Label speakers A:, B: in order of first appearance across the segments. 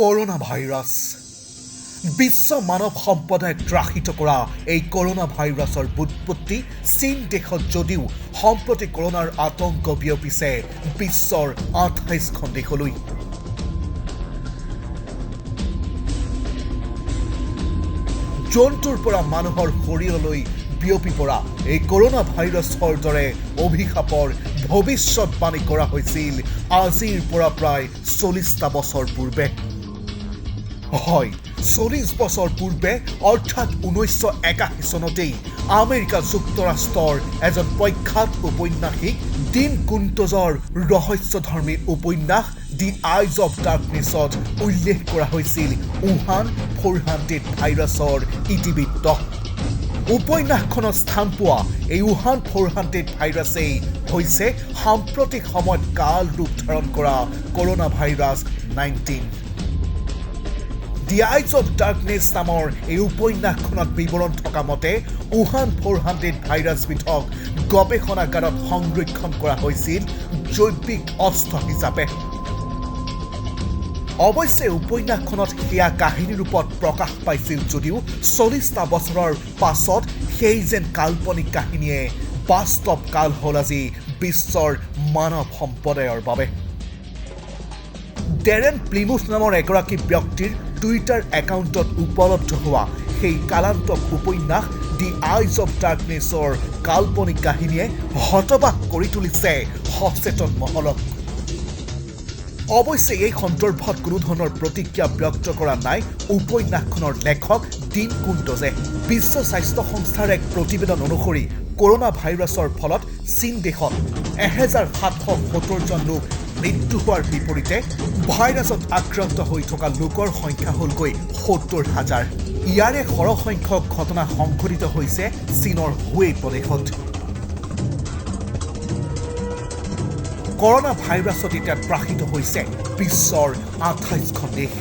A: Corona virus বিশ্ব মানৱ সম্প্ৰদায়ক ত্ৰাসিত কৰা এই কৰোনা ভাইৰাছৰ বুৎপত্তি চীন দেশত যদিও সম্প্ৰতি কৰোনাৰ আতংক বিয়পিছে বিশ্বৰ 28খন দেশলৈ। জন্তুৰ পৰা মানুহৰ শৰীৰলৈ বিয়পি পৰা এই কৰোনা ভাইৰাছৰ দৰে অভিশাপৰ ভৱিষ্যতবাণী কৰা হৈছিল আজিৰ পৰা প্ৰায় 40টা বছৰ পূৰ্বে। হয়, 40 বছৰ পূৰ্বে অৰ্থাৎ 1981 চনতেই আমেৰিকা যুক্তৰাষ্ট্ৰৰ এজন প্ৰখ্যাত উপন্যাসিক ডিন কুন্টজৰ ৰহস্যধৰ্মী উপন্যাস দি আইজ অফ ডাৰ্কনেছত উল্লেখ কৰা হৈছিল উহান 400 ভাইৰাছৰ ইতিবৃত্ত। উপন্যাসখনত স্থান পোৱা এই উহান 400 ভাইৰাছেই হৈছে সাম্প্ৰতিক সময়ত কাল ৰূপ ধাৰণ কৰা corona virus 19। The eyes of darkness নামৰ এই উপন্যাসখনত বিৱৰণ থকা মতে উহান 400 ভাইৰাছবিধক গৱেষণাগাৰত সংৰক্ষণ কৰা হৈছিল জৈৱিক অস্ত্ৰ হিচাপে। অৱশ্যে উপন্যাসখনত সেয়া কাহিনী ৰূপত প্ৰকাশ পাইছিল যদিও 40টা বছৰৰ পাছত সেই যেন কাল্পনিক কাহিনীয়ে বাস্তৱ কাল হ'ল আজি বিশ্বৰ মানৱ সম্প্ৰদায়ৰ বাবে। ডেৰেন প্লিমুথ নামৰ এগৰাকী ব্যক্তিৰ টুইটাৰ একাউণ্টত উপলব্ধ হোৱা সেই কালান্তক উপন্যাস দি আইজ অফ ডাৰ্কনেছৰ কাল্পনিক কাহিনীয়ে হতবাক কৰি তুলিছে সচেতন মহলক। অৱশ্যে এই সন্দৰ্ভত কোনো ধৰণৰ প্ৰতিক্ৰিয়া ব্যক্ত কৰা নাই উপন্যাসখনৰ লেখক ডিন কুন্টজে। বিশ্ব স্বাস্থ্য সংস্থাৰ এক প্ৰতিবেদন অনুসৰি কৰোনা ভাইৰাছৰ ফলত চীন দেশত 1770 জন লোক মৃত্যু হোৱাৰ বিপৰীতে ভাইৰাছত আক্ৰান্ত হৈ থকা লোকৰ সংখ্যা হ'লগৈ 70,000। ইয়াৰে সৰহসংখ্যক ঘটনা সংঘটিত হৈছে চীনৰ হুৱেই প্ৰদেশত। কৰোনা ভাইৰাছত এতিয়া ত্ৰাসিত হৈছে বিশ্বৰ 28খন দেশ।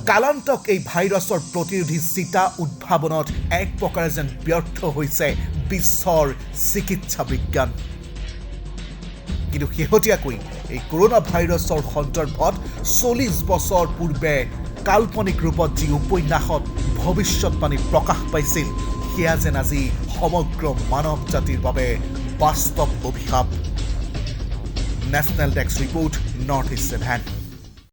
A: কালান্তক এই ভাইৰাছৰ প্ৰতিৰোধী চিতা উদ্ভাৱনত এক প্ৰকাৰে যেন ব্যৰ্থ হৈছে বিশ্বৰ চিকিৎসা বিজ্ঞান। কিন্তু শেহতীয়াকৈ এই কৰোনা ভাইৰাছৰ সন্দৰ্ভত 40 বছৰ পূৰ্বে কাল্পনিক ৰূপত যি উপন্যাসত ভৱিষ্যতবাণী প্ৰকাশ পাইছিল সেয়া যেন আজি সমগ্ৰ মানৱ জাতিৰ বাবে বাস্তৱ অভিশাপ। National Desk Report, North East 7.